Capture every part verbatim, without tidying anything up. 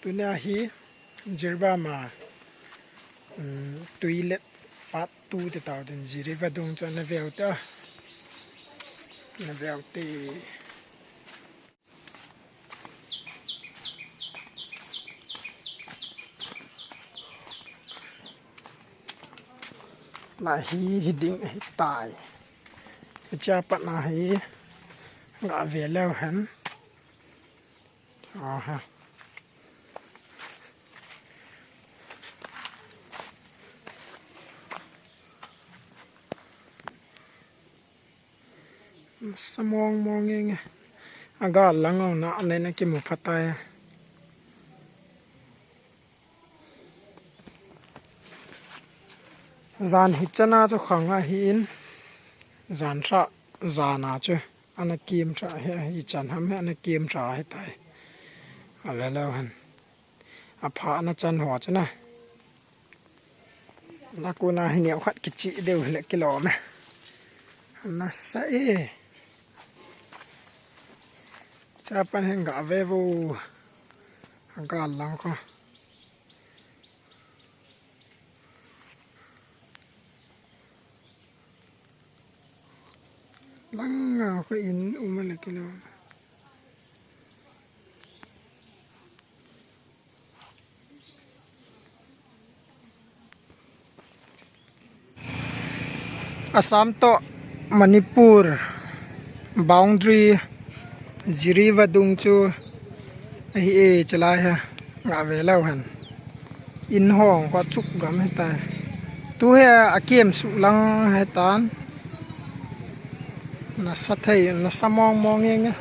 Tunia hi Jiribam a, um, tui let part two ti tao tin, Jiribam dung chu ana veu te. Ana veu te. Lai hi, hi ding ahitai. Hichea pat na hi, ga ve leu hen. Aha. Sa mong mong nge nge. Agal lang o na, na, na kimu phatai. Jan hi chana chu khang ahin. Jan tha, jan a chu. Ana kim tha hi, hi chan ham hi ana kim tha hitai. Ave leu hen. Apha ana chan ho chu na. Lakuna hi neo khat kichi deu le kilom e. Nasa e. Chapan hin ga ve vo. Ga lang ko. Langa ko in um le kilom. Assam to Manipur boundary Jiribam dung chu ahi e, chalai ha. Ga ve leu hen. In hong ko chup gam hitai. Tu hi akim suh lang hitan. Nasa thei, nasa mong mong nge nge.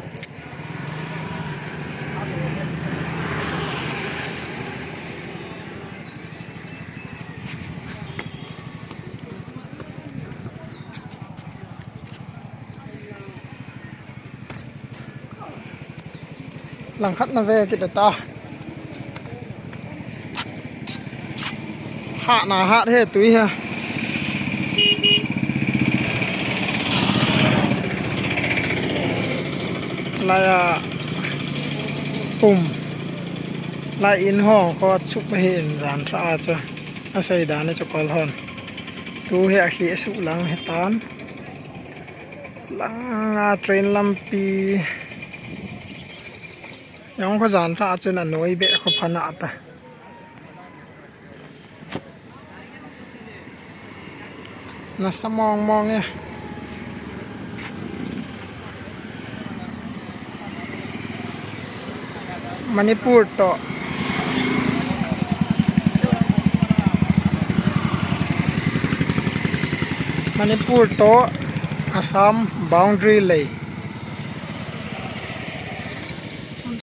Langkhat na ve kit ta. Hat na hat he tui he. Lai a pum. Lai in hong ko chup hi in jan tha a chu. Asei dan chu kol hon. Tu hi akhi suh lang hitan. Langa train lampi. Jong ko jan tha chun anoi be ko phana ta. Nasa mong mong e. Manipur to. Manipur to Assam boundary lei.